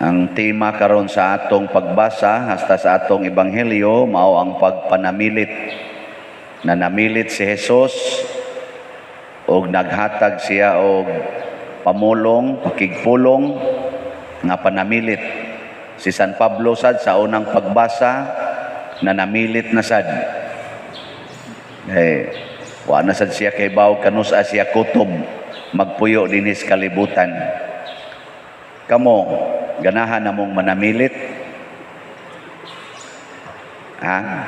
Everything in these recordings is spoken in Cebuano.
Ang tema karon sa atong pagbasa hasta sa atong ebanghelyo mao ang pagpanamilit. Nanamilit si Jesus og naghatag siya og pamulong, pakigpulong nga panamilit. Si San Pablo sad sa unang pagbasa, nanamilit na sad. Eh, wa na sad siya kay baw kanus-a siya kutob magpuyo dinhi sa kalibutan. Kamo, ganahan na mong manamilit? Ha?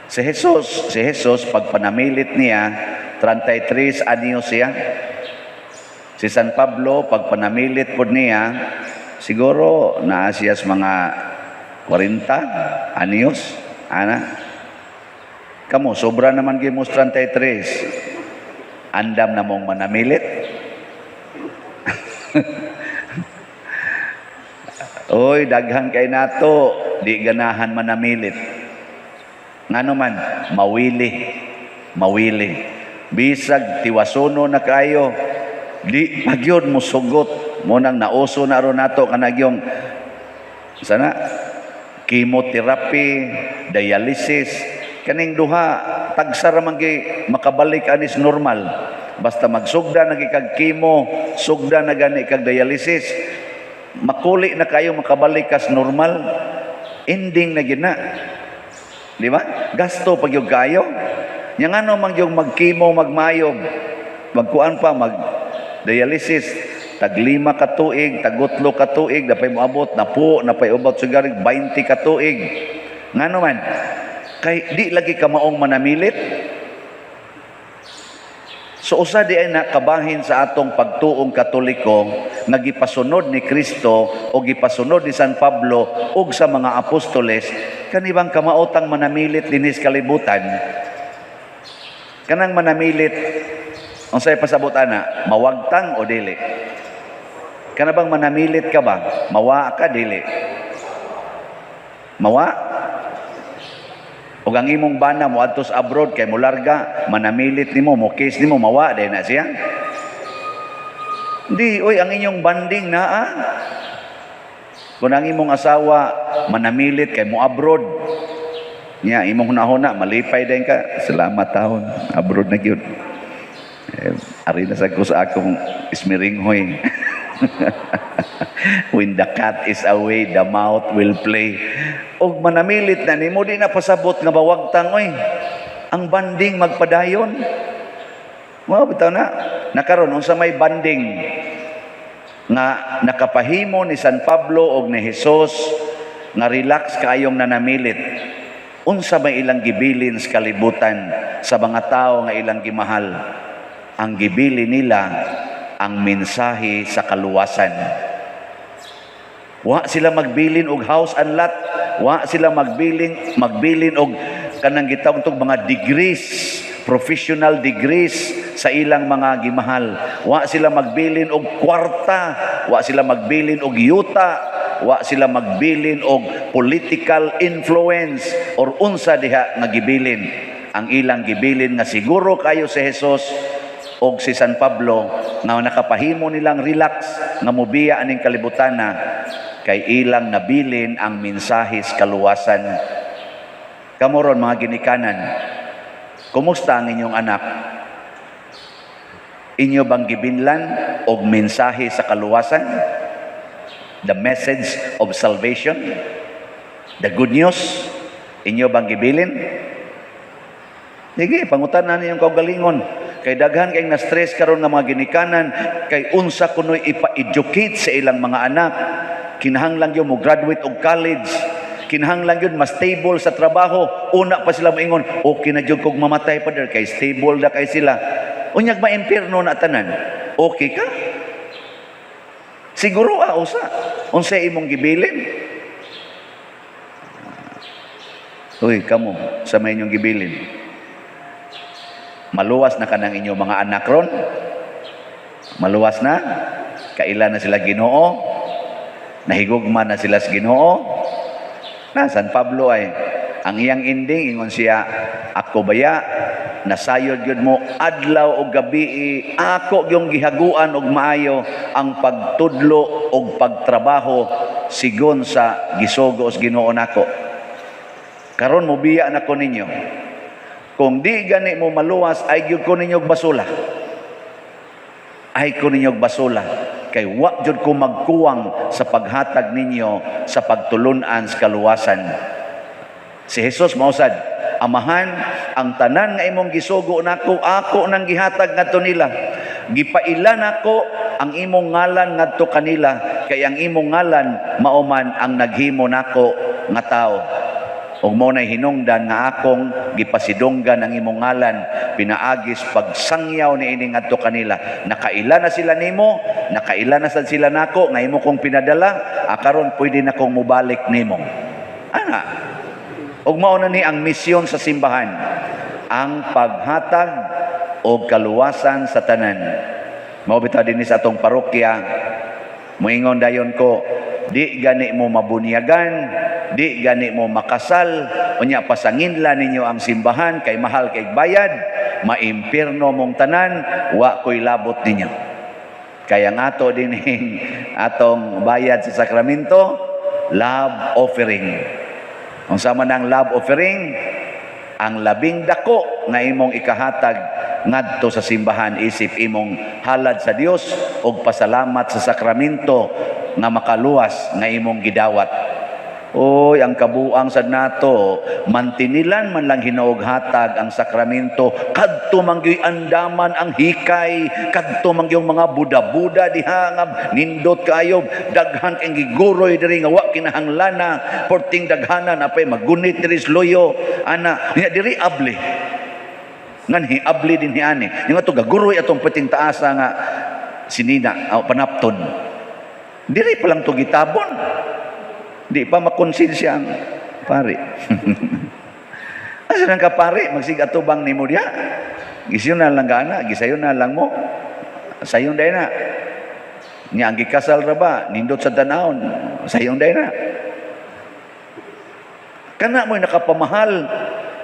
Si Jesus, pag panamilit niya, 33 anyos siya. Si San Pablo, pag panamilit pod niya, siguro naa siya sa mga 40 anyos. Ana? Kamo, sobra naman gyud mo 33. Andam na mong manamilit? Oy, daghan kay nato, di ganahan manamilit. Ngano man, mawili. Mawili. Bisag tiwasono na kayo, di magyod mo sugot. Mo nang nauso na ron nato kanagyong sana chemotherapy, dialysis, kaning duha tagsa ra man gyud makabalik anis normal. Basta magsugda na kag chemo, sugda na gani kag dialysis, makuli na kayo makabalik kas normal, ending na gyud na. Di ba? Gasto pag yung kayo. Nya ngano man yung mag-chemo, magmayob, magkuan pa, mag dialysis, tag 5 ka tuig, tag 8 ka tuig, napay moabot, napo, napay ubot sugarig, 20 ka tuig. Ngano man? Kay di lagi ka maong manamilit. So usa di ay nakabahin sa atong pagtuong Katoliko nga gipasunod ni Kristo o gipasunod ni San Pablo ug sa mga apostoles, kanibang kamaotang manamilit dinhi sa kalibutan. Kanang manamilit, unsay pasabot ana, mawagtang o dili? Kana bang manamilit ka ba? Mawa ka, dili? Mawa? Ug ang imong bana moadto sa abroad kay mularga, manamilit nimo, mo kiss nimo, mawa din na siya. Di, oy, ang inyong bonding naa. Kung ang imong asawa manamilit kay mo abroad, nya imong hunahuna malipay din ka. Salamat taon, abroad na gyud. Eh, ari na sa ko sa akong ismiringhoy. "When the cat is away, the mouth will play." Og manamilit na nimo, di na pasabot nga bawagtang oy. Ang bonding magpadayon. Mao bitaw na. Nakaron unsa may bonding nga nakapahimo ni San Pablo og ni Jesus nga relax kaayong nanamilit? Unsa may ilang gibilin sa kalibutan sa mga tao nga ilang gimahal? Ang gibili nila ang mensahe sa kaluwasan. Wa sila magbilin og house and lot, wa sila magbilin og kanang gitawag tog mga degrees, professional degrees sa ilang mga gimahal. Wa sila magbilin og kwarta, wa sila magbilin og yuta, wa sila magbilin og political influence or unsa diha nga gibilin. Ang ilang gibilin nga siguro kayo si Jesus og si San Pablo nga nakapahimo nilang relax nga mobiya aning kalibutana kay ilang nabilin ang mensahe sa kaluwasan. Kamo ron, mga ginikanan, kumusta ang inyong anak? Inyo bang gibinlan og mensahe sa kaluwasan? The message of salvation? The good news? Inyo bang gibilin? Sige, pangutan na ninyong kaugalingon. Kay daghan kay na stress karon nga mga ginikanan kay unsa kunoy ipa-educate sa ilang mga anak. Kinahanglan gyud mo graduate og college. Kinahanglan gyud mas stable sa trabaho. Una pa sila moingon, "Okay na gyud kog mamatay, Father, kay stable na kay sila." Unyag ma-impierno na tanan. Okay ka? Siguro ah, usa. Unsay imong gibilin? Uy, kamo, sa may inyong gibilin. Maluwas na kanang inyong mga anak ron? Maluwas na? Kaila na sila Ginoo? Nahigugma na sila sa Ginoo? Na San Pablo ay ang iyang ending, ingon siya, "Ako baya Nasayod gyud mo adlaw og gabi, ako gyung gihaguan og maayo ang pagtudlo og pagtrabaho sigon sa gisugo sa Ginoo nako. Karon mobiya na ko ninyo. Kung di gani mo maluwas, ay gyud ko ninyo basula. Ay ko ninyo basula. Kay wa jud ko magkuwang sa paghatag ninyo sa pagtulunan sa kaluwasan. Si Jesus mausad, "Amahan, ang tanan nga imong gisugo nako, ako nang gihatag ngadto nila. Gipaila nako ang imong ngalan ngadto kanila, kay ang imong ngalan mao man ang naghimo nako nga tao. Ug mao nay hinungdan nga akong gipasidunggan ang imong ngalan pinaagis pagsangyaw niini ngadto kanila. Nakaila na sila nimo, nakaila na sad sila nako nga imo kong pinadala, karon pwede na kong mobalik nimo." Ana. Ug mao na ni ang misyon sa simbahan, ang paghatag og kaluwasan sa tanan. Mao bitaw dinhi sa atong parokya, moingon dayon ko, di gani mo mabunyagan, di gani mo makasal, unya pasanginla ninyo ang simbahan kay mahal kay bayad, maimpirno mong tanan, wa ko'y labot ninyo. Kaya nga ato dinhing atong bayad sa sakramento, love offering. Unsa man ang love offering? Ang labing dako nga imong ikahatag ngadto sa simbahan isip imong halad sa Dios ug pasalamat sa sakramento nga makaluwas nga imong gidawat. Oy, ang kabuang sad nato, mantinilan man lang hinuog hatag ang sakramento, kadto man gyud andaman ang hikay, kadto man gyud mga buda-buda diha nga nindot kaayo, daghan kay giguroy diri nga wa kinahanglana, porting daghanan apay magunit diri sa loyo, ana, nya diri abli. Nganhi abli din hi ani. Yung ato gaguroy atong perting taasa nga sinina, o panapton. Diri pa lang to gitabon. Di pa makonsensya ang pari. Asa nang kapari, magsig atubang nimo diya. Gisayon na lang gana, gisayon na lang mo. Sayon day na. Nya ang gikasal ra ba, nindot sa tanawon, sayon day na. Kana mo'y nakapamahal,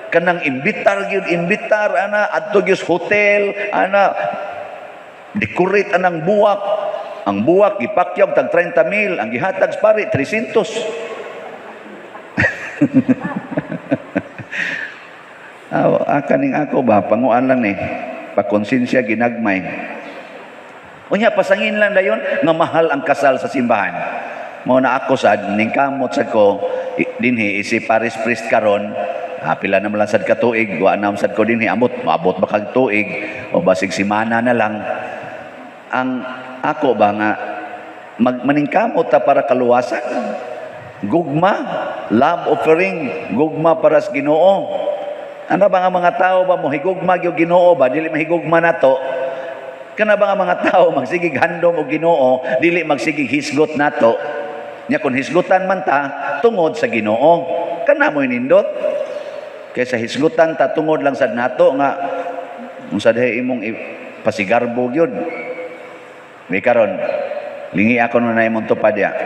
kanang imbitar gyud, imbitar ana, adto gyud sa hotel ana, decorate anang buwak. Ang buwak gipakyaw tag 30 mil, ang gihatag sa pari 300. Aw, aka ning ako ba, panguan lang ni pakonsensya ginagmay. Unya pasangin lang dayon nga mahal ang kasal sa simbahan. Mao na ako sad ning kamot sad ko dinhi isip parish priest karon. Pila naman lang sad ka tuig, wa na sad ko dinhi, amot maabot ba kag tuig o basig simana na lang. Ang ako ba nga maningkamot ta para kaluwasan. Gugma, love offering, gugma para sa Ginoo. Ano ba nga mga tao ba mo higugma gyud Ginoo ba, dili mahigugma nato? Kana ba nga mga tao magsigig handom og Ginoo, dili magsigig hisgot nato? Nya kung hisgutan man ta tungod sa Ginoo, kana mo'y nindot. Kaysa hisgutan ta tungod lang sad nato nga unsa dihay imong pasigarbo gyud. May karon, lingi ako na imong tupad ya.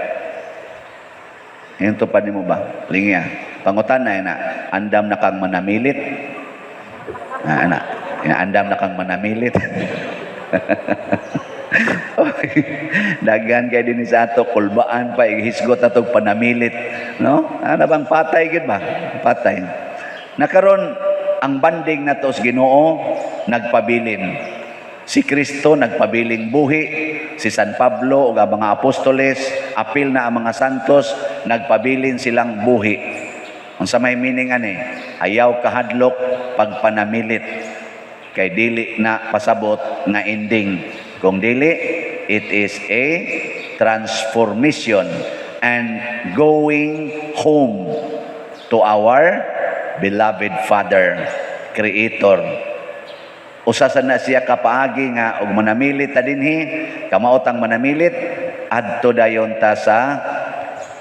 Yung tupad nimo ba? Lingi ah. Pangutan na na, andam na kang manamilit. Ah, ana, andam na kang manamilit. Oy, daghan kay dinhi sa ato kulbaan pa ihisgot atong panamilit, no? Ana bang patay gid ba? Patay. Nakaron ang banding nato sa Ginoo nagpabilin. Si Kristo nagpabiling buhi, si San Pablo ug ang mga apostoles, apil na ang mga santos, nagpabilin silang buhi. Unsa may meaning ani? Ayaw kahadlok pagpanamilit kay dili na pasabot nga ending. Kung dili, it is a transformation and going home to our beloved Father, Creator. Usa sa na siya kapaagi nga og manamilit ta dinhi, kamaot ang manamilit, adto dayon ta sa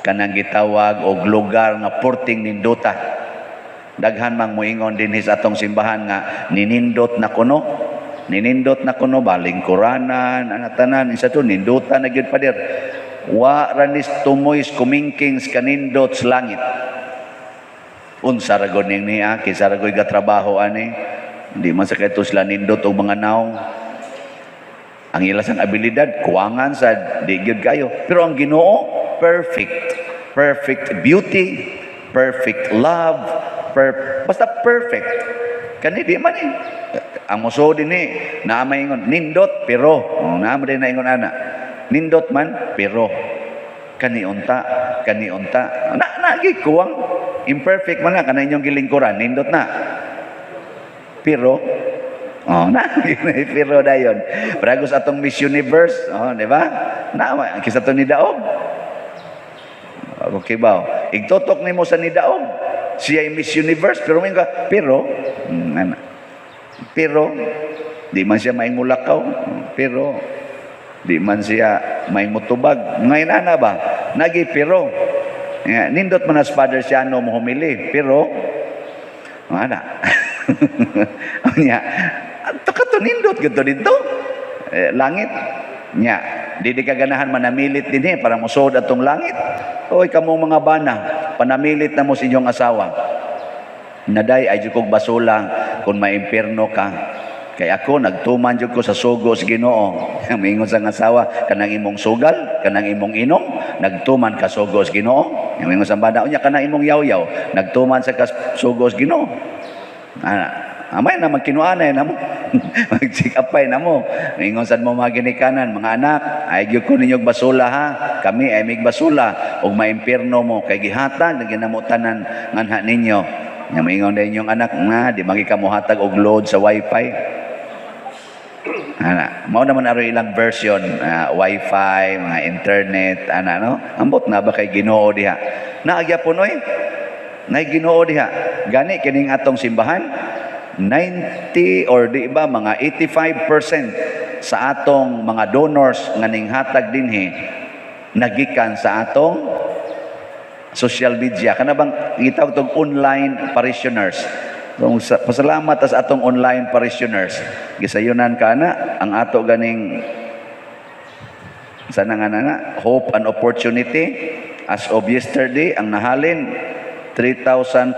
kanang gitawag og lugar nga porting nindota. Daghan mang moingon dinhi sa atong simbahan nga ninindot na kuno. Ninindot na kuno ba lingkuranan, ana tanan isa to ninduta na gyud, pader. Wa ra nis tumoy kumingking sa kanindot sa langit. Unsa ra gud ning niya, kinsa ra gud gatrabaho ani? Di man sa kato sila nindot og mga naong. Ang ila sang abilidad, kuwangan sa di gyud kayo. Pero ang Ginoo, perfect. Perfect beauty, perfect love, basta perfect. Kani di man eh. Ang muso din eh, naa may ingon, nindot, pero, oh, naa man din na ingon ana. Nindot man, pero, kani unta, kani unta. Na, na, kuwang, imperfect man na, kana inyong gilingkuran, nindot na. Pero, oh, na, pero dayon. Paragos atong Miss Universe, oh, di ba? Na, kisa to ni Daog. Okay ba? Igtutok nimo sa ni Daog. Siya ay Miss Universe, pero may ka, pero, ana. Pero, di man siya maingulakaw, pero, di man siya maingmutubag. Ngayon ana ba? Nagi, pero, nga, nindot man as Father Siano mo humili, pero, ana. Nya, ato ka to nindot gito dito. Eh, langit. Nya, di ka ganahan manamilit din eh, para musod atong langit. Oy, kamo mga bana, panamilit na mo sa inyong asawa. Naday ay jud kog basula kung maimpierno ka. Kay ako nagtuman jud ko sa sugo sa Ginoo. Moingon sa asawa, kanang imong sugal, kanang imong inom, nagtuman ka sugo sa Ginoo. Moingon sa bana, unya kanang imong yaw-yaw, nagtuman sa kas sugo sa Ginoo. Ana, amay na magkinuanay na mo. Magsikapay na mo. Ingon sad mo mga ginikanan, mga anak, ay gyud ko ninyog basula ha. Kami ay mig basula ug maimpierno mo kay gihatag na ginamo tanan nganha ninyo. Nya moingon na inyong anak nga di magi ka mohatag og load sa wifi. Ana, mao naman aron ilang version, wifi, mga internet, ana no. Ambot na ba kay Ginoo diha? Naagyapon oy. Nay Ginoo diha. Gani kining atong simbahan 90 or di ba mga 85% sa atong mga donors nga ninghatag dinhi nagikan sa atong social media, kana bang gitawag tong online parishioners. So, pasalamat ta sa atong online parishioners. Gisayunan ka na ang ato ganing sana nga na Hope and Opportunity. As of yesterday, ang nahalin 3,487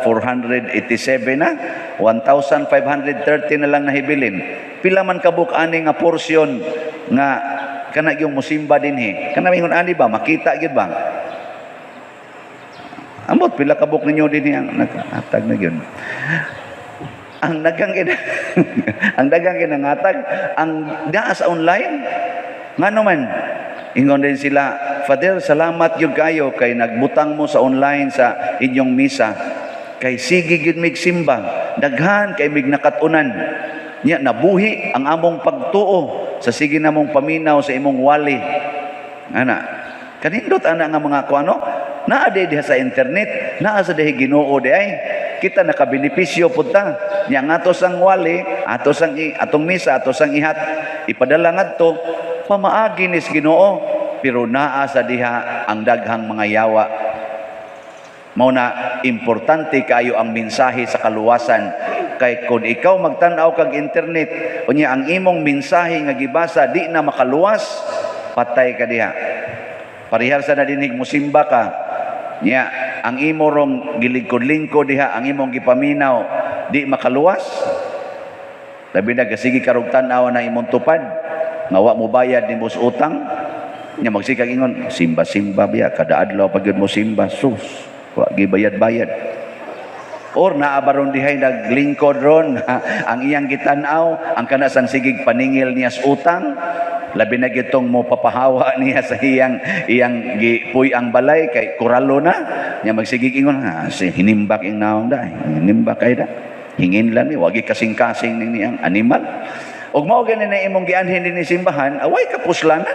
na, 1,530 na lang nahibilin. Pila man kabuk ani nga porsyon nga kana yung musimba dinhi? Kana mingon ani ba, makita gyud ba? Ambot pila kabuk ninyo dinhi ang naghatag na gyud. Ang daghang kinangatag ang naa sa online. Ngano man, ingon din sila, "Father, salamat gyud kayo kay nagbutang mo sa online sa inyong misa. Kay sige gyud mig simba, daghan kay mig nakatunan. Nya nabuhi ang among pagtuo sa sige namong paminaw sa imong wali." Ana. Kanindot ana nga mga kuano, naa di diha sa internet, naa sa dihi Ginoo di ay kita nakabenepisyo pud ta. Nya ang ato sang wali, ato sang atong misa, ato sang ihat ipadala ngadto pamaagi nis Ginoo, pero naa sa diha ang daghang mga yawa. Mao na importante kayo ang mensahe sa kaluwasan, kay kung ikaw magtan-aw kag internet, unya ang imong mensahe nga gibasa di na makaluwas, patay ka diha. Parehar sa na dinig musimba ka nya ang imo rong gilingkod-lingkod diha, ang imong gipaminaw di makaluwas, labi na gasige karog tan-aw na imong tupad nga wa mo bayad nimo sa utang nya, magsikag ingon, "Simba-simba biya, kada adlaw pag yun mo simba, sus, wa gibayad-bayad." Or naa baron dihay naglingkod ron, ang iyang gitan-aw ang kana sang sigig paningil niya sa utang, labi na gitong mo papahawa niya sa iyang iyang gipuy ang balay kay kuralo na niya, magsigig ingon, "Ha, si hinimbak ing naong da, hinimbak kay da, hingin lang ni wagi kasing-kasing ning niyang animal." Ug mao gani na imong gianhin dinhi simbahan, away kapuslanan.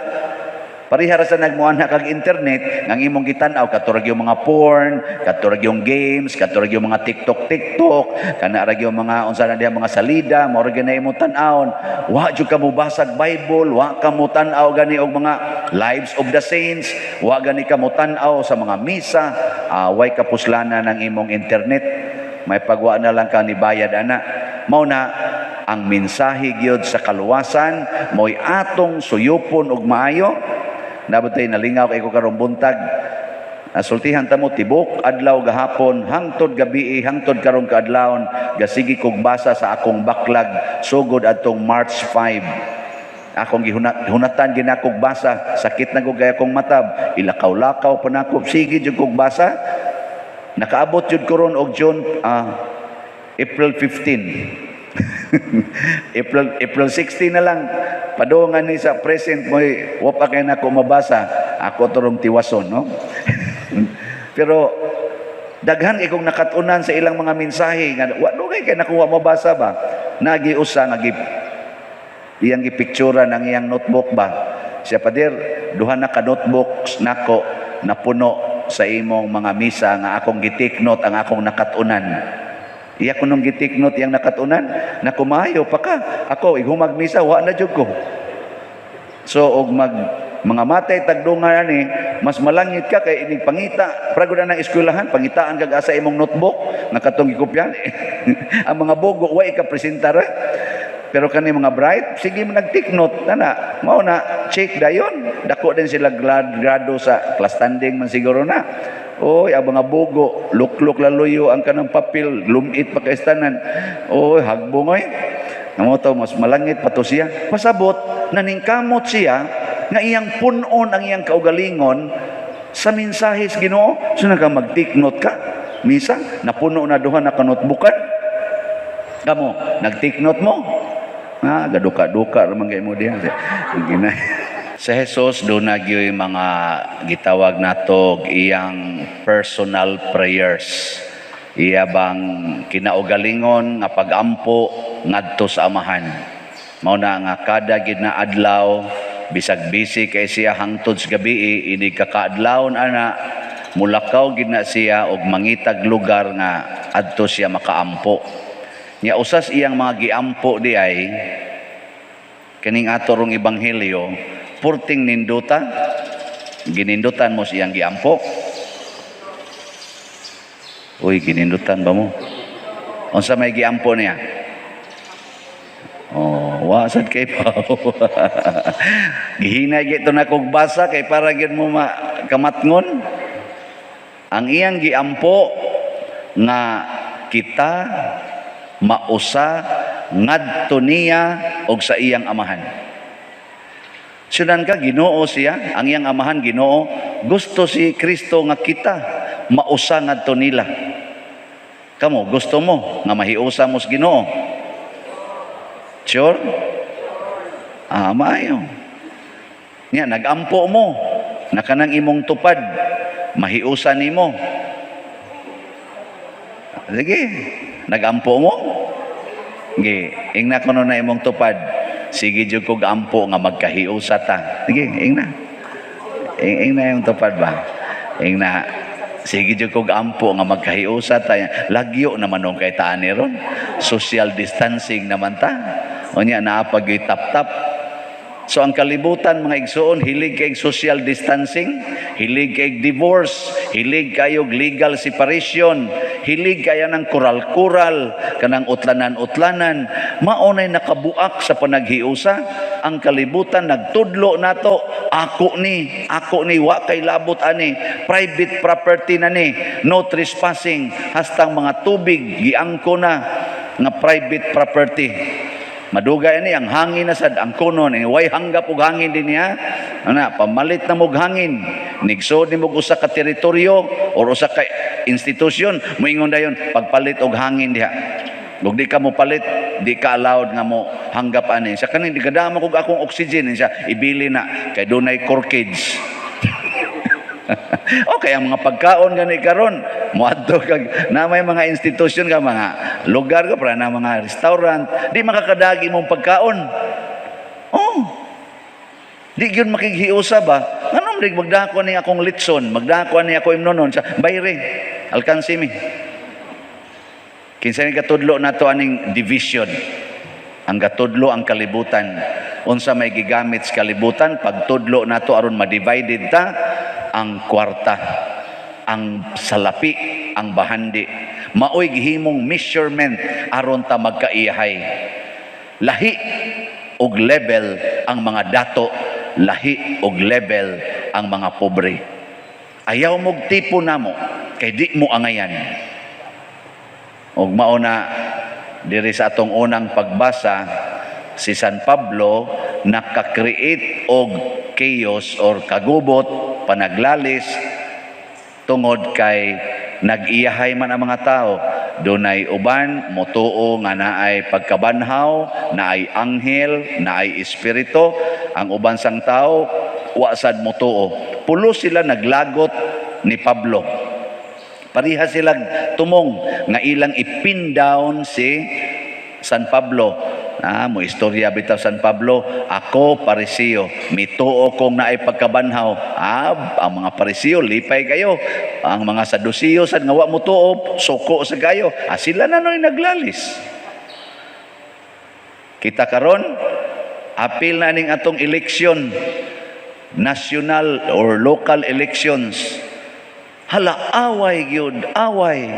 Parehara sa nagmuana kag internet, ang imong gitan-aw kato yung mga porn, kato yung games, kato yung mga TikTok TikTok, kana ra yung mga unsa na diha mga salida, mao ra gyud na imong tan-awon. Wa jud ka mobasag Bible, wa ka mo tan-aw gani og mga lives of the saints, wa gani ka mo tan-aw sa mga misa, away kapuslanan ng imong internet. May pagwa na lang ka ni bayad ana. Mao na ang mensahe gyud sa kaluwasan mo'y atong suyupon og maayo. Nabotay nalingaw kay ko karong buntag. Nasultihan ta mo tibok adlaw gahapon hangtod gabii, hangtod karong kaadlawon, gasigi kog basa sa akong backlog sugod adtong March 5. Akong gihunat hunatan ginakog basa, sakit na gud kay akong mata, ilakaw-lakaw pa nako, sige jud kog basa. Nakaabot jud ko ron og June, April 15, April 16 na lang. Padungan ni sa present mo, wa pa kay nako mabasa. Ako torong tiwason, no? Pero daghan kay kong nakatunan sa ilang mga mensahe nga wa dugay kay nakuha mabasa ba. Nagi usa nga iyang gipicturan ang iyang notebook ba. Siya, "Pader, duha na ka notebooks nako napuno sa imong mga misa nga akong gi-take note ang akong nakatunan." Iya kunong gi-take note iyang nakatunan, nakumayo pa ka. Ako, ighumag misa, wa na jud ko. So, og mag mga matay tagdungan ani, mas malangit ka kay inig pangita. Prago na ng eskwelahan, pangitaan kag asa imong notebook, nga katong gikopyan. Ang mga bogo, wa ka presentar. Pero kani mga bright, sige mo nag-take note na na. Mao na, check dayon. Dako din sila grado sa class standing man siguro na. Oy, ang mga bogo, luklok laluyo ang kanang papel, lumit pa kay tanan. Oy, hagbong oy. Namo to mas malangit pa to siya. Pasabot, naningkamot siya nga iyang punon ang iyang kaugalingon sa mensahe sa Ginoo. So naka mag-take note ka. Misa, napuno na duha na ka notebookan. Kamo, nag-take note mo? Ah, gaduka-duka raman kay mo diha. Sige na. Sa Jesus, doon na gyud mga gitawag nato iyang personal prayers. Iya bang kinaugalingon nga pagampo ngadto sa Amahan. Mao na nga kada gid na adlaw, bisag busy kay siya hangtod sa gabi, ini kakaadlawon ana, mulakaw gid na siya og mangitag lugar nga adto siya makaampo. Nya usas iyang mga giampo di ay kaning ato rong ebanghelyo, purting nindota. Ginindutan mo siyang giampo? Uy, ginindutan ba mo? Unsa may giampo niya? Oh, wa sad kay pa. Gihinay gyud to na kog basa kay para gyud mo kamatngon. Ang iyang giampo nga kita mausa ngadto niya og sa iyang Amahan. Sudan ka Ginoo siya, ang iyang Amahan Ginoo, gusto si Kristo nga kita mausa ngadto nila. Kamo, gusto mo nga mahiusa mo sa Ginoo? Sure? Ah, maayo. Nya nagampo mo na kanang imong tupad mahiusa nimo. Sige, nagampo mo? Sige, ingna kuno na imong tupad. "Sige jud kog ampo nga magkahiusa ta." Sige, ingna. Ingna yung tupad ba? Ingna. "Sige jud kog ampo nga magkahiusa ta." Lagyo naman nung kay taan ni ron. Social distancing naman ta. Unya naa pa tap-tap. So ang kalibutan, mga igsuon, hilig kay social distancing, hilig kay divorce, hilig kayo legal separation, hilig kayo ng kural-kural, kanang utlanan-utlanan, maunay nakabuak sa panaghiusa. Ang kalibutan nagtudlo nato, ako ni, wa kay labot ani, private property na ni, no trespassing, hastang mga tubig giangko na nga private property. Madugay ani ang hangin na sad ang kunon ni way hanggap og hangin din niya. Ana pamalit na mog hangin. Nigsod ni mog usa ka teritoryo or usa ka institusyon, moingon dayon pagpalit og hangin diha. Ug di ka mo palit, di ka allowed nga mo hanggap ani. Sa kanin di kadama kog akong oxygen siya, ibili na kay dunay corkage. Okay, ang mga pagkaon gani karon, moadto kag na may mga institusyon ka, mga lugar ka para na mga restaurant, di makakadagi mong pagkaon. Oh. Di gyud makighiusa ba? Ngano man magdako ni akong litson, magdako ni ako imnonon sa bayre. Alkansi mi. Kinsa ni katudlo nato aning division? Ang katudlo ang kalibutan. Unsa may gigamit sa kalibutan pagtudlo nato aron ma-divided ta? Ang kwarta, ang salapi, ang bahandi. Maoy gihimong measurement aron ta magkaiyahay. Lahi og level ang mga dato, lahi og level ang mga pobre. Ayaw mog tipo namo kay di mo angayan. Ug mao na diri sa atong unang pagbasa, si San Pablo naka-create og chaos or kagubot, panaglalis, tungod kay nag-iyahay man ang mga tao. Dunay uban motuo nga naay pagkabanhaw, naay anghel, naay espiritu. Ang uban sang tao wa sad motuo. Pulos sila naglagot ni Pablo. Pareha sila tumong nga ilang ipin down si San Pablo. Ah, mo istorya bitaw San Pablo, "Ako Pariseo, mituo kong naay pagkabanhaw." Ah, ang mga Pariseo lipay kayo. Ang mga Saduceo sad nga wa motuo, suko sa kayo. Ah, sila na noy naglalis. Kita karon, apil na ning atong eleksyon, national or local elections. Hala, away gyud, away.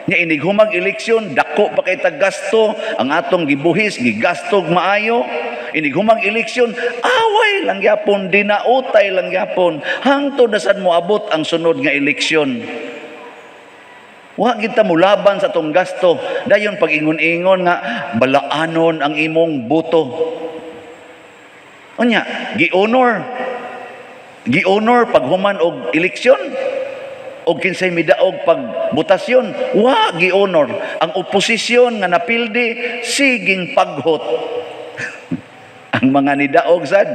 Nya inig humag eleksyon, dako pa kay gasto, ang atong gibuhis, gigastog maayo. Inig humag eleksyon, away lang gyapon, dinautay lang gyapon. Hangtod na sad moabot ang sunod nga eleksyon. Wa kita mulaban sa atong gasto. Dayon pag ingon-ingon nga balaanon ang imong boto. Unya, gi-honor. Gi-honor pag human og eleksyon og kinsay midaog pag botasyon, wa gi-honor. Ang oposisyon nga napildi, siging paghot. Ang mga nidaog sad.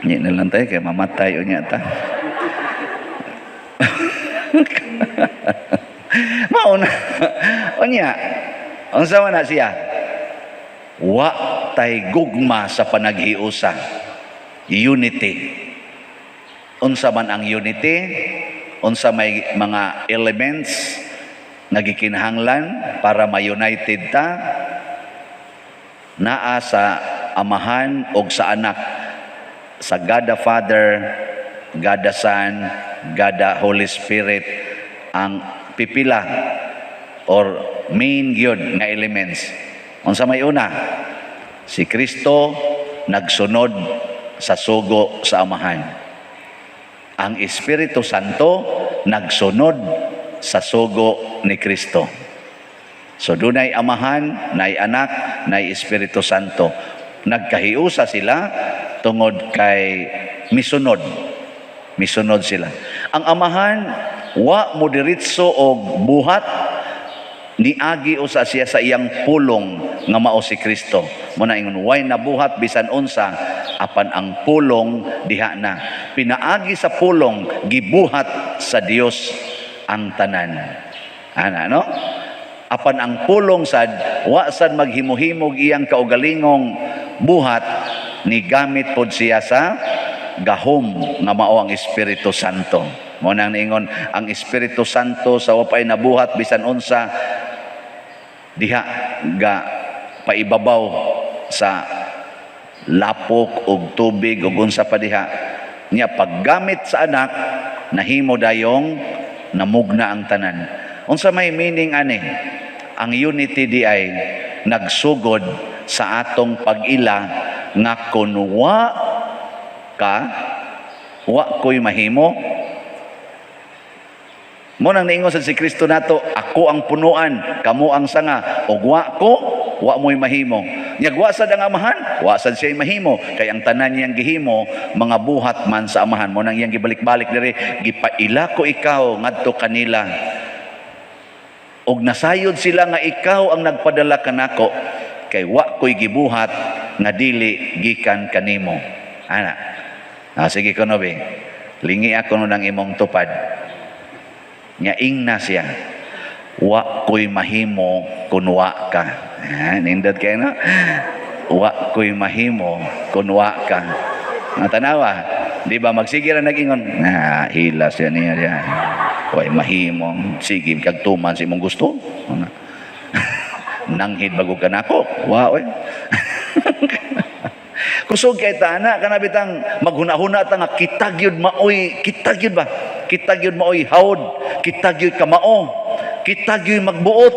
Nya na lang tayo kay mamatay unya ta. Mao na. Unya, unsa man na siya? Wa tay gugma sa panaghiusa. Unity. Unsa man ang unity? Unsa may mga elements nga gikinahanglan para ma-united ta? Naa sa Amahan og sa Anak, sa God the Father, God the Son, God the Holy Spirit, ang pipila or main gyud nga elements. Unsa may una? Si Kristo nagsunod sa sugo sa Amahan. Ang Espiritu Santo nagsunod sa sugo ni Kristo. So dunay Amahan, nay Anak, nay Espiritu Santo. Nagkahiusa sila tungod kay misunod. Misunod sila. Ang Amahan wa mo diretso og buhat, niagi usa siya sa iyang Pulong nga mao si Kristo. Mo na ingon, way nabuhat bisan unsa apan ang Pulong diha na. Pinaagi sa Pulong gibuhat sa Dios ang tanan. Ana, no? Apan ang Pulong sad wa sad maghimo-himog iyang kaugalingong buhat, ni gamit pod siya sa gahom nga mao ang Espiritu Santo. Mo nang niingon ang Espiritu Santo sa wa pay nabuhat bisan unsa, diha ga paibabaw sa lapok og tubig ug unsa pa diha. Nya paggamit sa Anak, nahimo dayong namugna ang tanan. Unsa may meaning ani? Ang unity di ay nagsugod sa atong pag-ila nga kun wa ka, wa ko'y mahimo. Mo nang niingon sa si Kristo nato, "Ako ang punuan, kamo ang sanga, ug wa ko, wa mo'y mahimo." Nya wa sad ang Amahan, wa sad siya mahimo, kay ang tanan niyang gihimo, mga buhat man sa Amahan. Mo nang iyang gibalik-balik diri, "Gipaila ko ikaw ngadto kanila. Ug nasayod sila nga ikaw ang nagpadala kanako, kay wa ko'y gibuhat nga dili gikan kanimo." Ana. Ah, sige ko be. Lingi ako no ng imong tupad. Nya ingna siya, "Wa ko'y mahimo kun wa ka." Ha, nindot kayo, no? "Wa ko'y mahimo kun wa ka." Nga tanawa, di ba magsige ra nag-ingon, "Na, hila siya niya diya. Way mahimo, sige kag tuman sa imong gusto. Ano? Nanghid bago ka nako. Wa oy." Kusog kay ta ana kana bitang maghuna-huna ta nga kita gyud maoy, kita gyud ba? Kita gyud maoy hawd, kita gyud kamao, kita gyud magbuot.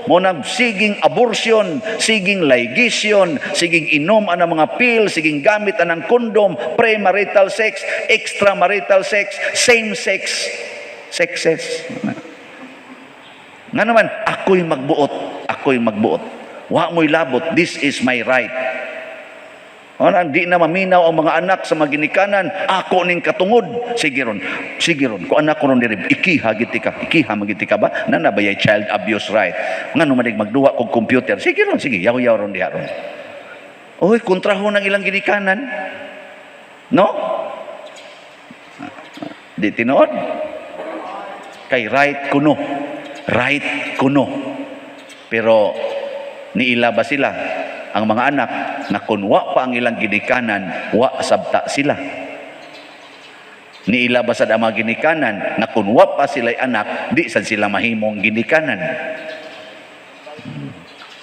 Mo nang siging abortion, siging ligation, siging inom ang mga pill, siging gamit anang kondom, premarital sex, extramarital sex, same sex, sexes. Nga naman, ako'y magbuot, ako'y magbuot. Wa mo'y labot, this is my right. Ano, di na maminaw ang mga anak sa mga ginikanan, ako ning katungod. Sige ron, sige ron, kung anak ko ron diri, ikiha giti ka, ikiha magiti ka ba? Nana ba yay child abuse right? Nga no manig magduwa kog computer, sige ron, sige, yaw-yaw ron diha ron. Oy, kontraho ng ilang ginikanan. No? Di tinuod. Kay right kuno. Right kuno. Pero niila ba sila ang mga anak na kung wa pa ang ilang ginikanan, wa sabta sila? Niila ba sad ang mga ginikanan na kung wa pa sila anak, di sad sila mahimong ginikanan?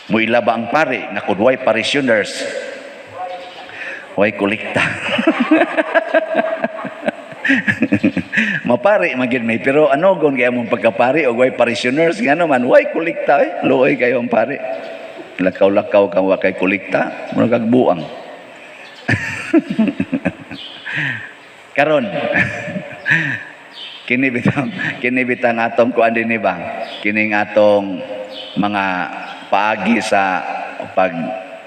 Muila ba ang pare na kung way parishioners, way kolekta? Mapari magid may, pero ano gon kaya mong pagkapari og way parishioners? Ngano man way kolekta eh, luoy kayo ang pare. Lakaw-lakaw kang wa kay kolekta, murag kag buang. Karon kini bitang atong kuan dinhi ba, kining atong mga paagi sa pag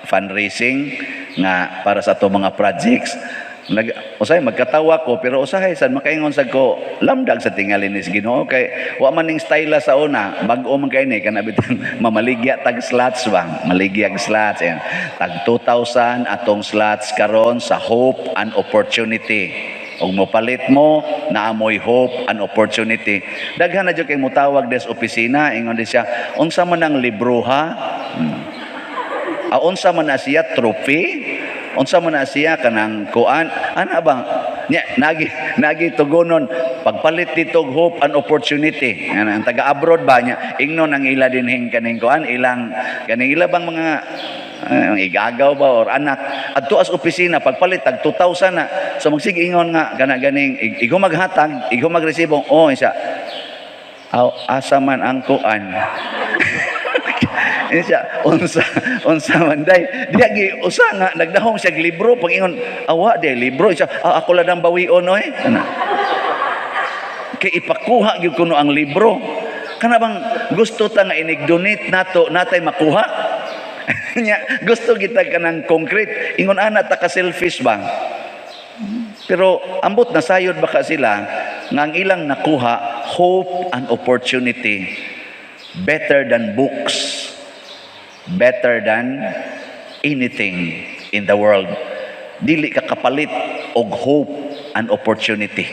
fundraising nga para sa atong mga projects. Nag usahay magkatawa ko, pero usahay sad makaingon sad ko, lamdag sa tingali ni Ginoo, kay wa man ning style sa una, bag-o man kay ni kana bitang mamaligya tag slots ba, maligyag slots. Ayan. Tag 2,000 atong slots karon sa Hope and Opportunity. Ug mopalit mo, naamoy hope and opportunity. Daghan na jud kay mutawag des opisina, ingon di siya, "Unsa man ang libro ha? Ah, unsa man na siya trophy? Unsa man na siya kanang kuan?" Ana ba? Nya nagi nagi tugonon pagpalit dito og hope and opportunity. Ana ang taga abroad ba niya, ingnon ang ila dinhing kaning kuan, ilang kaning ila bang mga ang igagaw ba or anak adto as opisina, pagpalit tag 2,000 na. So magsige ingon nga kana ganing igo maghatag, igo magresibo, oh isa. Aw, asa man ang kuan? Siya, unsa unsa man day? Diya gi usa nga nagdahom siya og libro, pag ingon, "Awa day libro." Siya, "Ah, ako lang ang bawion oy." Ana. Kay ipakuha gyud kuno ang libro. Kana bang gusto ta nga inig-donate nato natay makuha? Nya, gusto kita kanang concrete. Ingon ana ta ka selfish ba? Pero ambot nasayod baka sila nga ang ilang nakuha, hope and opportunity, better than books, better than anything in the world. Dili ka kapalit og hope and opportunity.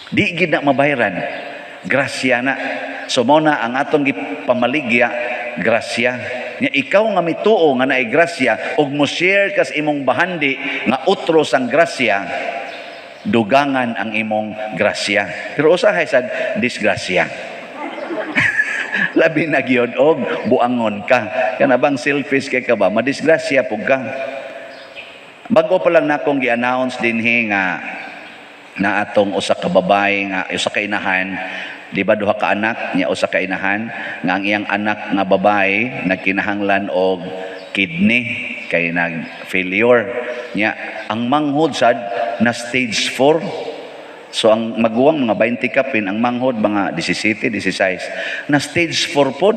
Di gid na mabayran. Grasya na. So mo na ang atong gipamaligya, grasya. Nya ikaw nga mituo nga naay grasya ug mo share kas imong bahandi nga utro sang grasya, dugangan ang imong grasya. Pero usahay sad disgrasya. Labi na gyud og buangon ka. Kana bang selfish kay ka ba, madisgrasya pug ka. Bago pa lang nakong gi-announce dinhi nga na atong usa ka babae nga usa ka inahan, di ba, duha ka anak niya, usa ka inahan nga ang iyang anak nga babae nagkinahanglan og kidney kay nag failure niya ang manghod sad na stage 4. So ang maguwang mga 20 kapin, ang manghod mga 17, 16 na, stage 4 pod.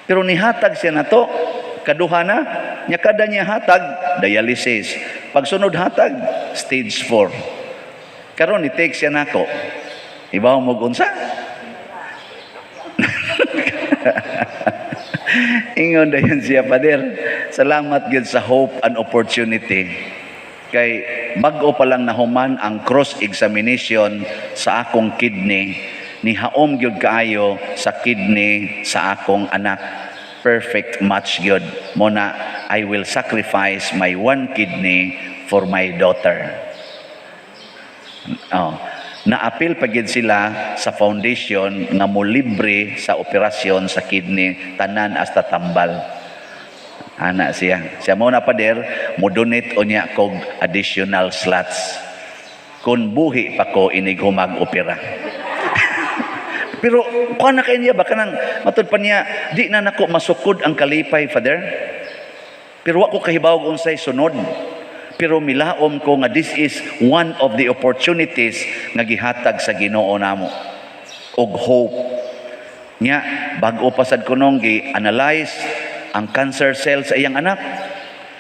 Pero nihatag siya na to, kaduha na nya, kada niya hatag dialysis, pagsunod hatag stage 4. Karon ni take siya nako. Ibaw mo unsa? Ingon dayon siya, "Pader, salamat gyud sa hope and opportunity. Kay bag-o pa lang nahuman ang cross examination sa akong kidney, nihaom gyud kaayo sa kidney sa akong anak. Perfect match gyud. Mo na I will sacrifice my one kidney for my daughter." Oh, naapil pa gid sila sa foundation nga mo libre sa operasyon sa kidney tanan hasta tambal. Ana siya. Siya mo na, "Pader, mo donate unya kog additional slots. Kung buhi pa ko inig humag opera." Pero kuan na kay niya ba, kanang matud pa niya, di na nako masukod ang kalipay, Father. Pero wa ko kahibaw unsay sunod. Pero milaom ko nga this is one of the opportunities nga gihatag sa Ginoo namo. Og hope. Nya bag-o pa sad kunong gi-analyze ang cancer cell sa iyang anak.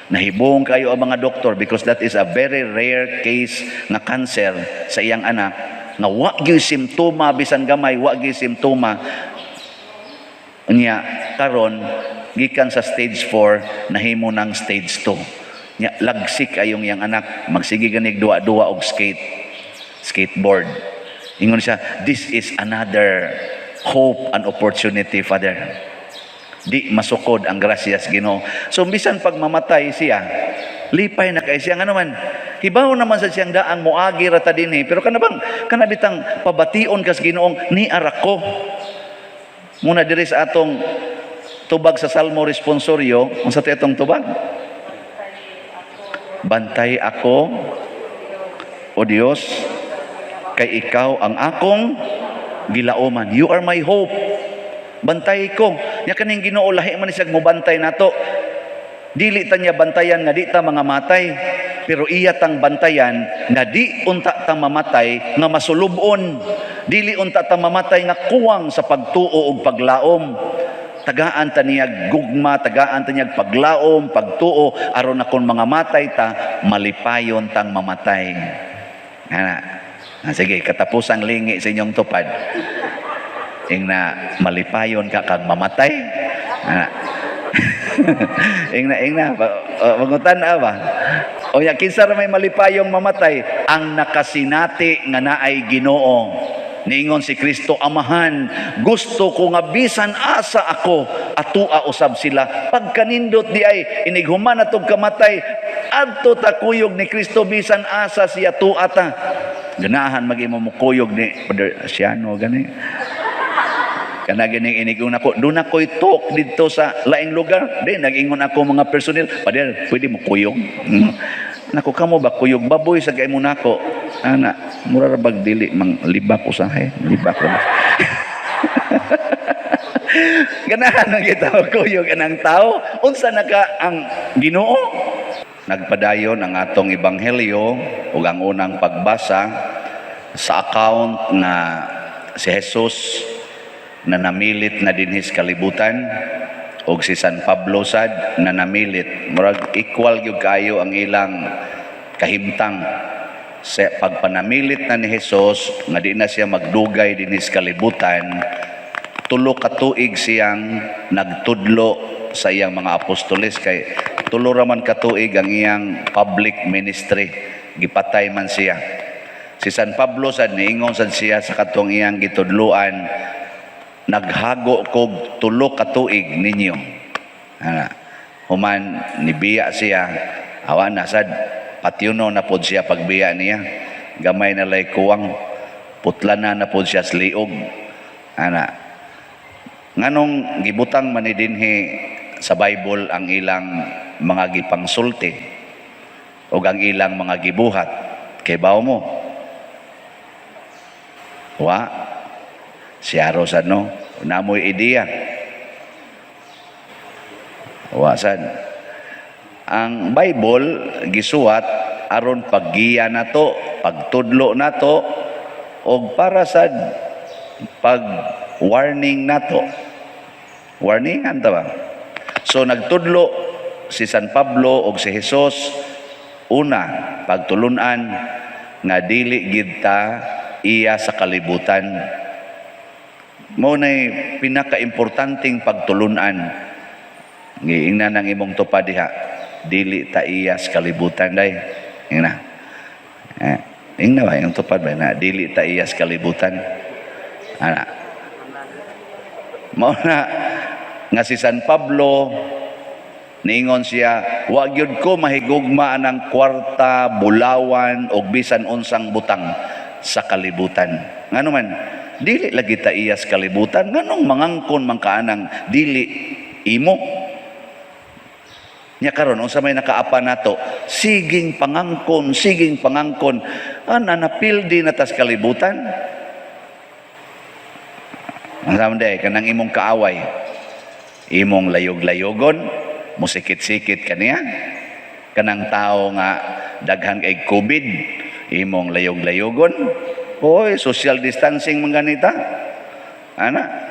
Nahibong kayo ang mga doktor because that is a very rare case nga cancer sa iyang anak nga wa gyud simptoma, bisan gamay wa gyud simptoma. Nya karon, gikan sa stage 4 nahimo ng stage 2. Nya lagsik ayong iyang anak, magsige ganig duwa-duwa og skateboard. Ingon siya, "This is another hope and opportunity, Father. Di masukod ang grasya sa Ginoo." So bisan pag mamatay siya, lipay na kay siya. Ngano man, hibaw naman sa siyang daang moagi ra ta dinhi, pero kana bang kana bitang pabation kas Ginoong niara ko. Muna diri sa atong tubag sa Salmo responsorio, unsa ti atong tubag? "Bantay ako, O Dios, kay ikaw ang akong gilauman." You are my hope. Bantay ko. Nya kaning Ginoo, lahi man ni siya mobantay nato. Dili ta niya bantayan nga di ta mga matay, pero iya tang bantayan nga di unta ta mamatay nga masulubon. Dili unta ta mamatay nga kuwang sa pagtuo ug paglaom. Tagaan ta niya gugma, tagaan ta niya paglaom, pagtuo, aron na kon mga matay ta, malipayon tang mamatay. Ana. Ah, sige, katapusang lingi sa inyong tupad. Ing na malipayon ka kag mamatay. Ana. Ing na, ing na, mangutan na ba? O ya, kinsa ra may malipayong mamatay? Ang nakasinati nga naay Ginoo. Niingon si Kristo, "Amahan, gusto ko nga bisan asa ako, atua usab sila." Pagkanindot di ay, inighuman na tog kamatay, adto ta kuyog ni Kristo, bisan asa siya, tua ta. Ganahan mag imo mukuyog ni Brother Siano gani. Kana ganing inigon ako, doon ako'y talk dito sa laing lugar. Di, nag-ingon ako mga personnel, "Pader, pwede mo kuyog?" Nako, kamo ba kuyog? Baboy sa kay mo nako. Ana, mura ra bag dili, mang libak usahay. Libak ra ba? Ganahan na kita kuyog anang tao. Unsa na ka ang Ginoo? Nagpadayon ang atong ebanghelyo ug ang unang pagbasa sa account nga si Jesus na namilit na dinhi sa kalibutan og si San Pablo sad na namilit. Murag equal gyud kayo ang ilang kahimtang sa pagpanamilit na ni Jesus nga di na siya magdugay dinhi sa kalibutan. 3 ka tuig siyang nagtudlo sa iyang mga apostoles, kay 3 ra man ka tuig ang iyang public ministry, gipatay man siya. Si San Pablo sad, niingon sad siya sa katong iyang gitudloan, "Naghago kog 3 ka tuig ninyo." Ana, human nibiya siya, awa na sad, patyuno na pod siya pagbiya niya. Gamay na lay kuwang, putla na na pod siya sa liog. Ana, nganong gibutang man ni dinhi sa Bible ang ilang mga gipangsulti o ang ilang mga gibuhat? Kay bawo mo? Wa. Siyaro sad, no? Namoy ideya. Wa sad. Ang Bible gisuwat aron paggiya nato, pagtudlo nato og para sad pag warning nato. Warningan ta ba? So nagtudlo si San Pablo og si Jesus, una, pagtulunan nga dili gid ta iya sa kalibutan. Mao nay pinakaimportanteng pagtulunan. Giingnan ang imong tupad diha. "Dili ta iya sa kalibutan, day." Ingna. Eh, ingna ba yung tupad ba na dili ta iya sa kalibutan? Ana. Mao na nga si San Pablo niingon siya, "Wa gyud ko mahigugma anang kwarta, bulawan og bisan unsang butang sa kalibutan." Ngano man, dili lagi ta iya sa kalibutan, nganong mangangkon man ka anang dili imo? Nya karon, unsa may nakaapa nato? Siging pangangkon, siging pangangkon. Ana, napildi na tas kalibutan. Ang sama day, kanang imong kaaway, imong layog-layogon, musikit-sikit kaniya. Kanang tao nga daghan kay COVID, imong layog-layogon. Oy, social distancing man ganita. Ana.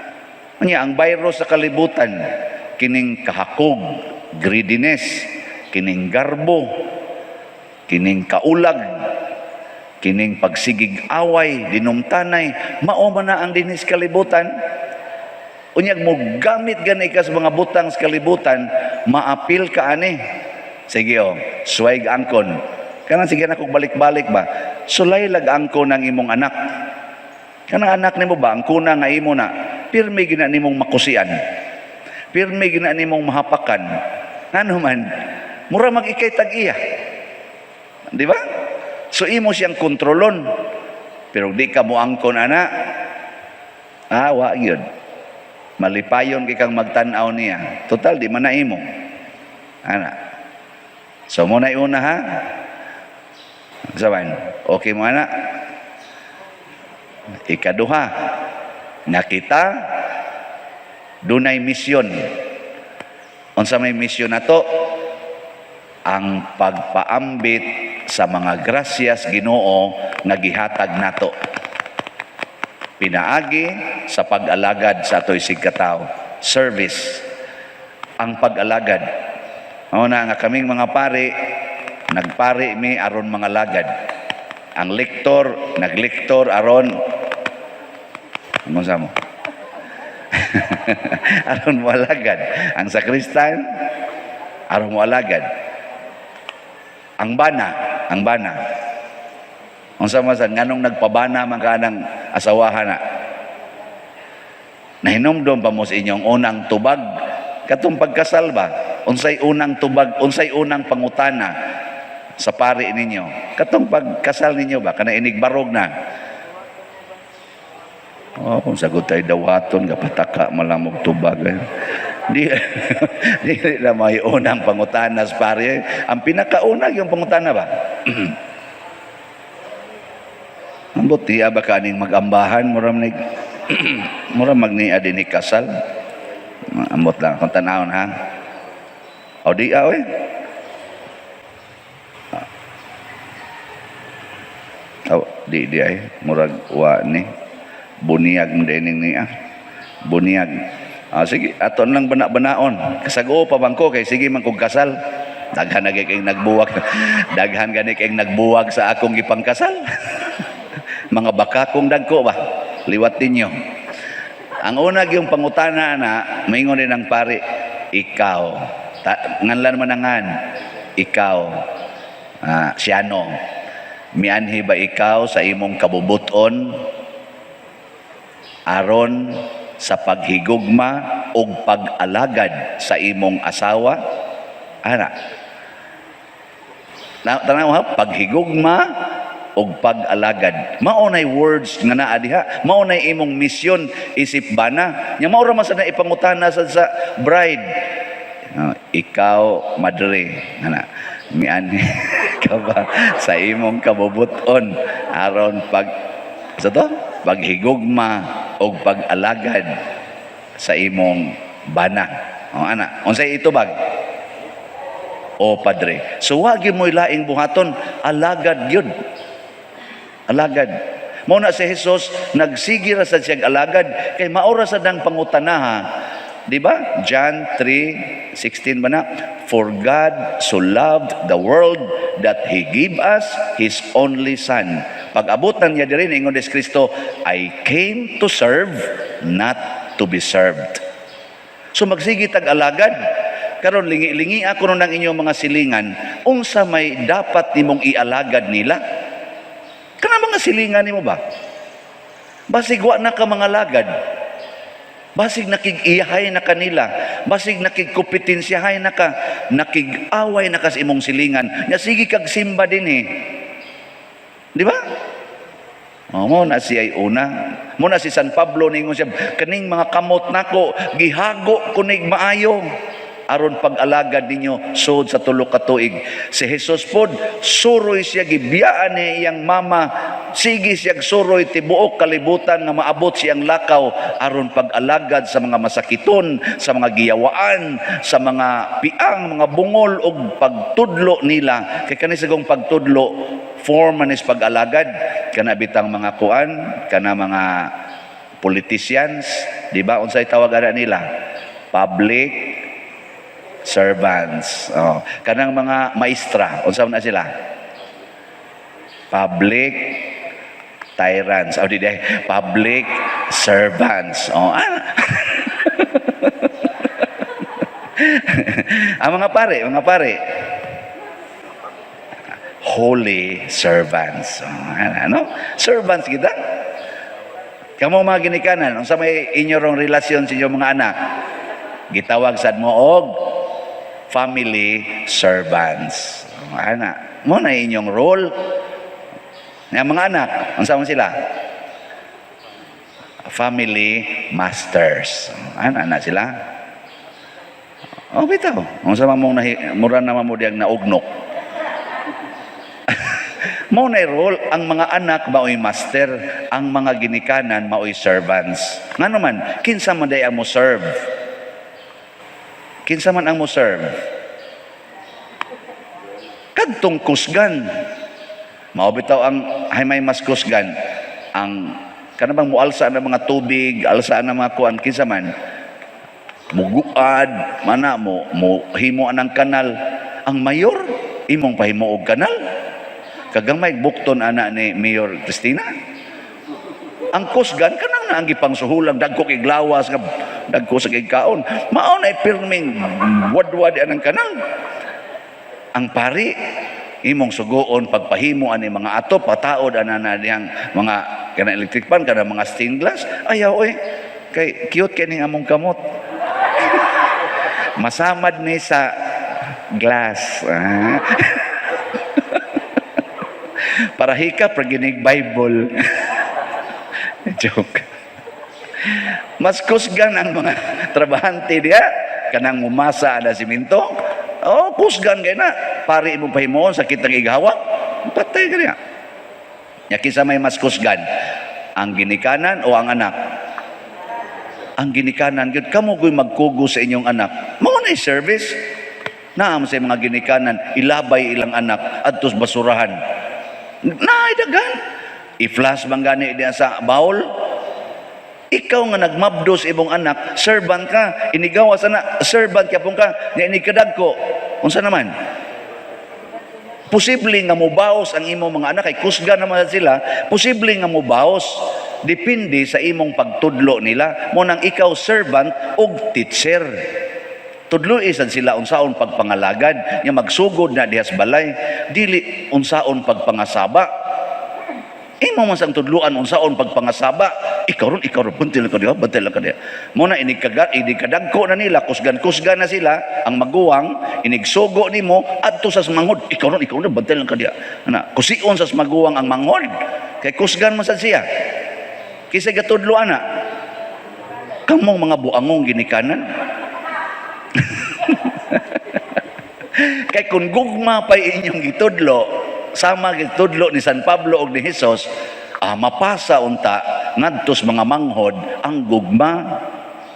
Nya ang virus sa kalibutan, kining kahakog, greediness, kining garbo, kining kaulag, kining pagsigig away, dinumtanay, mao man na ang dinhis kalibutan. Unyag mo gamit gani ka sa mga butang sa kalibutan, maapil ka ani. Sige oh, suway angkon. Kanang sige na kog balik-balik ba? Sulay lag angkon ang imong anak. Kanang anak nimo ba, ang kuna nga imo na, pirmi gina nimong makusian. Pirmi gina nimong mahapakan. Ngano man, mura mag ikay tag-iya. Di ba? So imo siyang kontrolon. Pero di ka mo angkon ana, ah, wa gyud. Malipayon kay kang magtan-aw niya. Total di man na imo. Ana. So mo na una ha. Saban, okay mo ana? Ikaduha, nakita dunay misyon. Unsa may misyon nato? Ang pagpaambit sa mga grasyas Ginoo nga gihatag nato. Pinaagi sa pag-alagad sa atoy sigkatao. Service. Ang pag-alagad. Mao na nga kaming mga pari, nagpari mi aron mga lagad. Ang lektor, naglektor aron ano sa mo? Aron mo alagad. Ang sakristan, aron mo alagad. Ang bana, ang bana. Unsa man sa nganong nagpabana man ka ng asawahan na? Nahinumdom pa mo sa inyong unang tubag katong pagkasal ba? Unsay unang tubag, unsay unang pangutana sa pari ninyo? Katong pagkasal ninyo ba kana inigbarog na? Oh, kung sagot tayo dawaton, kapataka malamog tubag. Eh. Di, di na may unang pangutana sa pari. Ang pinakauna yung pangutana ba? Ambot, di ba kaning magambahan, mura magnia din ni kasal. Ambot lang, kung tanawon ha. O di ah, oy. Oh, di di ay murag wa ni buniag mo din niya. Buniag. Ah, sige, aton lang bana-banaon. Kasago pa bangko kay sige man kog kasal. Daghan na kay nagbuwag. Daghan gani kay nagbuwag sa akong gipangkasal. Mga baka kong dagko ba? Liwat ninyo. Ang una yung pangutana na, maingon din ang pari, ikaw. Ta, nganlan manangan, ikaw. Ah, siyano. Mianhi ba ikaw sa imong kabubuton aron sa paghigugma ug pag-alagad sa imong asawa? Ana. Na, tanaw ha, paghigugma ug pag-alagad. Mao nay words nga naa diha. Mao nay imong misyon isip bana. Nya mao ra man sa na ipangutana sa bride. Ah, ikaw madre ana mianhi ka ba sa imong kabubuton aron pag sa to paghigugma og pag-alagad sa imong bana? O ana, unsay itubag? O, padre. So wa gyud mo'y laing buhaton, alagad gyud. Alagad. Mao na si Jesus nagsige ra sad siyang alagad kay mao ra sad ang pangutanaha. Di ba? John 3:16 ba na? "For God so loved the world that He gave us His only Son." Pag abot na niya diri, ingon ni Kristo, "I came to serve, not to be served." So magsige tag alagad. Karon lingi-lingi ako nun ang inyong mga silingan, unsa may dapat nimong ialagad nila? Kana mga silingan nimo ba? Basig wa na ka mga lagad. Basig nakig-iyahay na kanila. Basig nakig-kompetensyahay na ka. Nakig-away na ka sa imong silingan. Nya sige kag simba din eh. Di ba? Oh, mo na siya ay una. Mo na si San Pablo ningon siya, kaning mga kamot nako, gihago ko nig maayo. Aron pag-alagad ninyo sud sa tulo ka tuig. Si Jesus pod, suroy siya, gibiyaan ni iyang mama, sige siyang suroy tibuok kalibutan nga maabot siyang lakaw aron pag-alagad sa mga masakiton, sa mga giyawaan, sa mga piang, mga bungol, ug pagtudlo nila. Kay kani sigong pagtudlo, form man is pag-alagad. Kana bitang mga kuan, kana mga politicians, di ba, unsay tawag ana nila? Public servants. Oh, kanang mga maestra, unsa man na sila? Public tyrants. Oh, di di, public servants. Oh, ah. Ang mga pare, holy servants. Oh, ano? Servants kita. Kamo mga ginikanan, unsa may inyong relasyon sa inyong mga anak? Gitawag sad mo og family servants. Oh, ana, mo na inyong role. Nga mga anak, unsa man sila? Family masters. Ana na sila. Oh, bitaw. Unsa man mong nahi, mura naman mo diyang naugnok. Mao na role, ang mga anak maoy master, ang mga ginikanan maoy servants. Ngano man, kinsa man day ang mo serve? Kinsa man ang mo serve? Kadtong kusgan. Mao bitaw ang hay may mas kusgan ang kana bang mualsa ng mga tubig, alsa ng mga kuan, kinsa man muguad mana mo mo himo anang kanal? Ang mayor imong pahimo og kanal, kagamay bukton ana ni Mayor Cristina. Ang kusgan kanang na ang gipangsuhulang, dagko kay glawas nga dagko sa kay kaon, mao na pirming wadwad anang kanal. Ang pari imong sugoon pagpahimo ani mga ato, pataod ana na diyang mga kana electric pan, kana mga stained glass. Ayaw oy, kay cute kay ning among kamot, masamad ni sa glass. Ah. Para hika praginig Bible. Joke. Mas kusgan ang mga trabahante diha kanang mumasa ana simento. Oh, kusgan kay na. Pari imong pahimuon sa kitang igahawak. Patay ka niya. Nya kinsa may mas kusgan? Ang ginikanan o ang anak? Ang ginikanan gyud. Kamo goy magkugo sa inyong anak. Mao na service. Naam sa mga ginikanan ilabay ilang anak adtos basurahan. Naay daghan. I-flash bang gani diya sa bawl? Ikaw nga nagmabdo sa imong anak, servant ka. Inigawas ana, servant ka pong ka. Nga inikadagko. Unsa naman? Posible nga mobaos ang imong mga anak kay kusga naman sila, posible nga mobaos. Depende sa imong pagtudlo nila. Mo nang ikaw servant og teacher. Tudloi sad sila unsaon pagpangalagad, nga magsugod na diha sa balay, dili unsaon pagpangasaba. Imo man sang tudluan unsaon pagpangasaba. Ikaw ron, bantil ka diha, bantil ka diha. Mo na inig kadagko na nila, kusgan-kusgan na sila, ang maguwang, inigsugo nimo adto sa manghod. Ikaw ron, bantil ka diha. Ana, kusion sa maguwang ang manghod. Kay kusgan man sad siya. Kinsa gatudlo ana? Kamong mga buangong ginikanan. Kay kung gugma pa'y inyong gitudlo, sama gitudlo ni San Pablo og ni Jesus, mapasa unta ngadtos mga manghod ang gugma.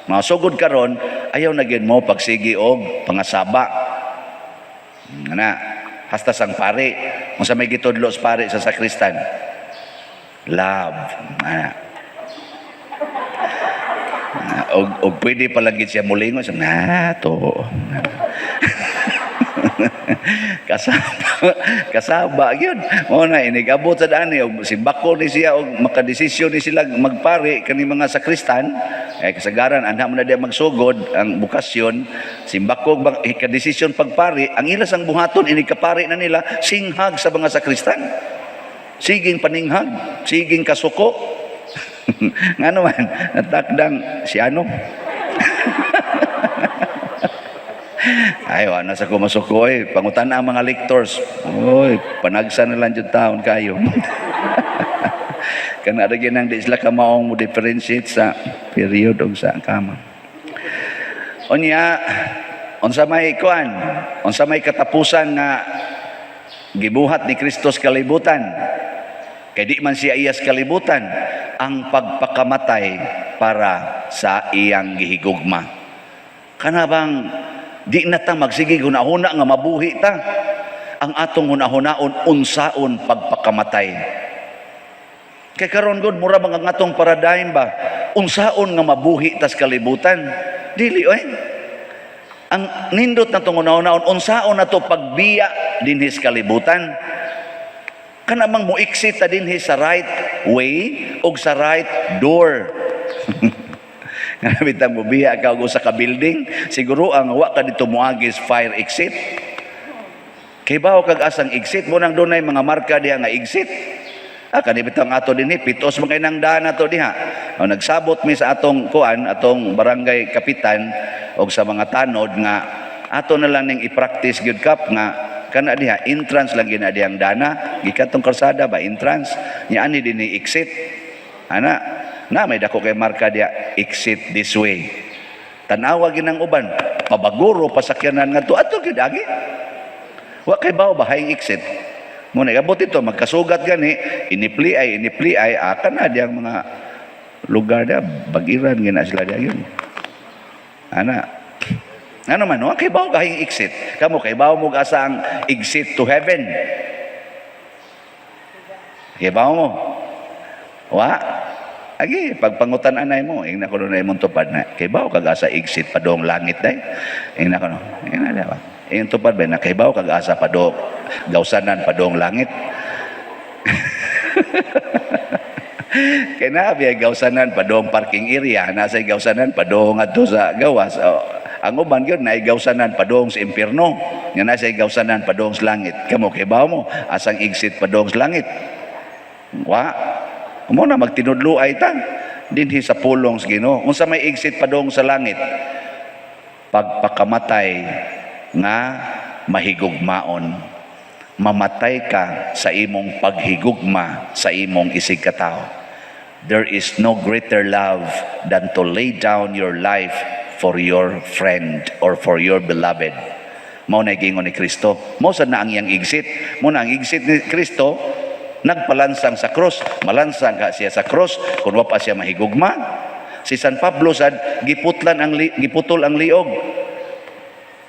Mga sugod karon, ayaw na gyud mo pagsigi og pangasaba. Ana, hasta sang pare, unsa may gitudlo sa pare sa sakristan? Love. Ana. Og pwede pa lang gid siya mulingon sa na to. Kasaba, kasaba gyud. Mo na inigabot sa dani og simbako ni siya og makadesisyon ni sila magpari kani mga sakristan, eh kasagaran anha mo na diya magsugod ang bukasyon, simbako bang ikadesisyon pagpari, ang ila sang buhaton inig kapari na nila, singhag sa mga sakristan. Siging paninghag, siging kasuko. Ngano man natakdang si ano. Ay, wala sa kumasuko eh. Pangutan ang mga lectors. Oy, panagsa na lang jud taon kayo. Kana ra gyud nang di sila kamaong mo differentiate sa period og sa kama. Unya, Unsa may kuan? Unsa may katapusan nga gibuhat ni Kristo sa kalibutan? Kay di man siya iya sa kalibutan, ang pagpakamatay para sa iyang gihigugma. Kana bang di na ta magsige hunahuna nga mabuhi ta? Ang atong hunahunaon, unsaon pagpakamatay. Kay karon gud, mura bang ang atong paradigm ba? Unsaon nga mabuhi tas kalibutan? Dili oy. Ang nindot na tong hunahunaon, unsaon na to pagbiya dinhi sa kalibutan? Kana bang mo exit ta dinhi sa right way og sa right door. Nga bitang mobiya ka og usa ka building, siguro ang wa ka dito moagi sa fire exit. Kay bawo kag asang exit mo nang dunay mga marka diha nga exit. Ah, kani bitang ato dinhi, pitos man kay nang daan ato diha. O, nagsabot mi sa atong kuan, atong barangay kapitan og sa mga tanod nga ato na lang ning i-practice gyud kap nga kana diha entrance lang gyud na dihang dana gikan tong karsada ba, entrance nya ani dinhi exit ana na may dako kay marka diha, "Exit this way." Tanawa gyud ang uban, pabaguro pasakyanan ngadto ato gyud agi. Wa kay bawo ba haying exit mo na abot ito magkasugat gani, inipli ay inipli ay aka na diyang mga lugar dia, bagiran gina sila diya yun ana. Ano man, wa kay bawo kahing exit. Kamo, kay bawo mo asa ang exit to heaven? Kay bawo mo? Wa. Agi, pagpangutan anay mo, ingna ko na imong tupad na. Kay bawo kag asa exit padong langit day? Ingna ko no. Ingna ba? Iyong tupad ba na kay bawo kag asa padong gawsanan padong langit? Kay naa biya gawsanan padong parking area, nasa gawsanan padong adto sa gawas. O, ang uban gyud naay gawsanan padong sa impierno, nga nasa gawsanan padong sa langit. Kamo, kay bawo mo asang exit padong sa langit? Wa. Mo na magtinudlo ay ta dinhi sa pulong sa Ginoo. Unsa may exit padong sa langit? Pagpakamatay nga mahigugmaon. Mamatay ka sa imong paghigugma sa imong isigkatao. There is no greater love than to lay down your life for your friend or for your beloved. Mao na giingon ni Kristo. Mao sad na ang iyang exit. Mao na ang exit ni Kristo, nagpalansang sa cross. Malansang ka siya sa cross kung wa pa siya mahigugma? Si San Pablo sad giputol ang liog.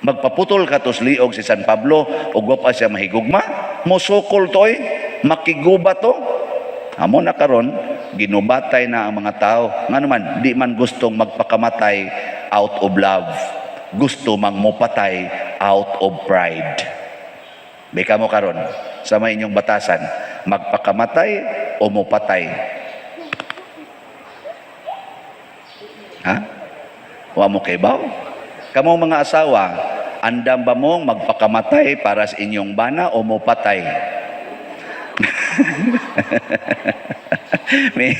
Magpaputol ka tos liog si San Pablo ug wa pa siya mahigugma? Mosukol to oy, makiguba to. Amo na karon ginubatay na ang mga tao. Ngano man di man gustong magpakamatay out of love. Gusto mang mopatay out of pride. Beka mo karon sa may inyong batasan, magpakamatay o mopatay? Ha? Wa mo kay baw? Kamo mga asawa, andam ba mong magpakamatay para sa inyong bana o mopatay? May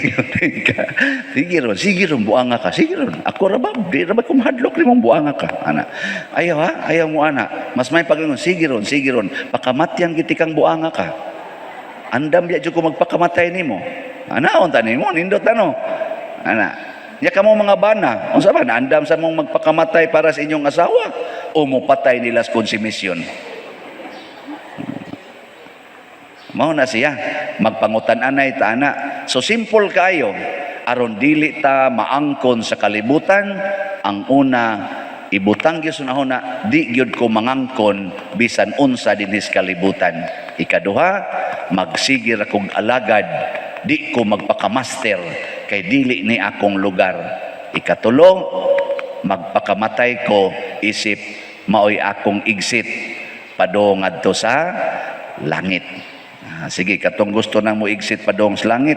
ka. Sige ron, sige ron, buanga ka. Sige ron. Ako ra ba? Di ra ba kung hadlok nimong buanga ka? Ana. Ayaw ha? Ayaw mo ana. Mas may pag sige ron, sige ron. Pakamatyan giti kang buanga ka. Andam biya jud ko magpakamatay nimo. Ana, unta nimo, nindot ano. Ana. Nya kamo mga bana, unsa ba naandam sa mong magpakamatay para sa inyong asawa o mopatay nila sa konsumisyon? Mao na siya, magpangutan anay ta ana. So simple kayo, aron dili ta maangkon sa kalibutan, ang una ibutang gyud sa una, di gyud ko mangangkon bisan unsa dinhi sa kalibutan. Ikaduha, magsigir akong alagad, di ko magpakamaster kay dili ni akong lugar. Ikatulo, magpakamatay ko isip maoy akong exit padong ngadto sa langit. Ah, sige, katong gusto nang mo exit padong sa langit.